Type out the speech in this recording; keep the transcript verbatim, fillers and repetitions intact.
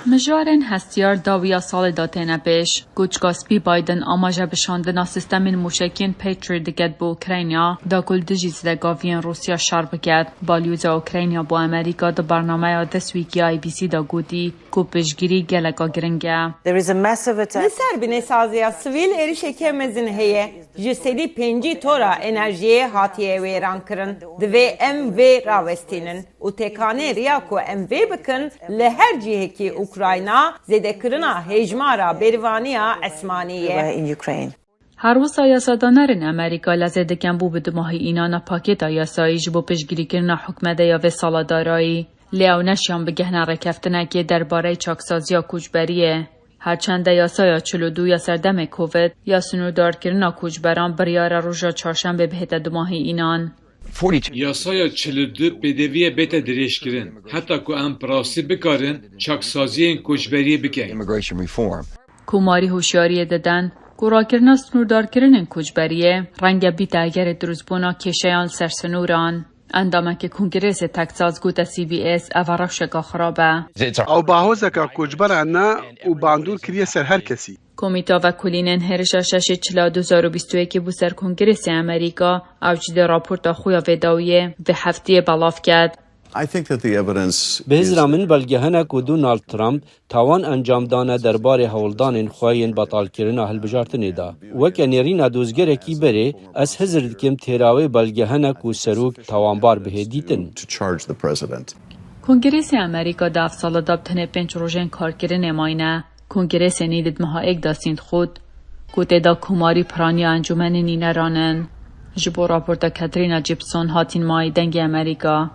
Mijarên hestiyar dawiya salê de têne pêş. Koçika Spî Biden amaje bi şandina sistemên mûşekiyên Patriot diket bi Ukrayna, da ku li dijî zidegaviyên Rûsya şer biket. Balyoza Ukrayna bo Amerîka di bernameya This Week ya A B C de gotî ku piştgirî geleka giring e. There is a massive attack. Li ser binêsaziya sivîl êrişeke mezin heye. Ji sedî pêncî tora enerjiyê hatiye wêran kirin. Divê em vê rawestînin û tekanê riya ku em vê bikin li her cihekî Ukrayna zêdekirina hêjmara bêrivaniya esmanî ye. Were in Ukraine. Her wisa yasadanerên Amerîka lezê dikin bû bi dumahî înana pakêta yasayî ji bo piştgirîkirina hikûmetê ya vê sala darayî. Lê ew neşiyan bigihne rêkeftinekê derbarê çaksaziya koçberiyê. Herçende yasaya çil û du ya serdemê Covid ya sinûrdarkirina koçberan biryar e roja çarşembê bihête dumahî înan. Yasaya çil û du pêdivî ye bête dirêjkirin, heta ku em bi rastî bikarin çaksaziyên koçberiyê bikin. Immigration reform. Komarî hoşyariyê didin ku rakirina sinûrdarkirinên koçberiyê renge bîte egerê dirustbûna kêşeyan li ser sinûran. Endamekî Kongrêsê Texas gote C B S ev rewşeke xirab e. Ew bahozeka koçberan e û bandor kiriye ser her kesî. Komîta Vekolînên Hêrişa şeş ê çila du hezar û bîst û yekê bû ser Kongrêsê Amerîka, ew jî di raporta xwe ya vê dawiyê vê heftiyê belav ket. I think that the evidence Bi hêzra is min belge hene ku Donald Trump tawan encam dane derbarê hewldanên xwe yên betalkirina hilbijartinê de. Weke nêrîna dozgerekî berê, ez hizir dikim têra wê belge hene ku serok tawanbar bihê dîtin. To charge the president. Kongrêsê Amerîka di ev sala de bi tenê pênc rojên karkirinê mayne. Kongrêsê nî di meha êk de sînd xwet ku tê de komarî piraniya encûmenê nîneran in. Ji bo raporta Katrina Gibson hatîn mayî Dengê Amerîka.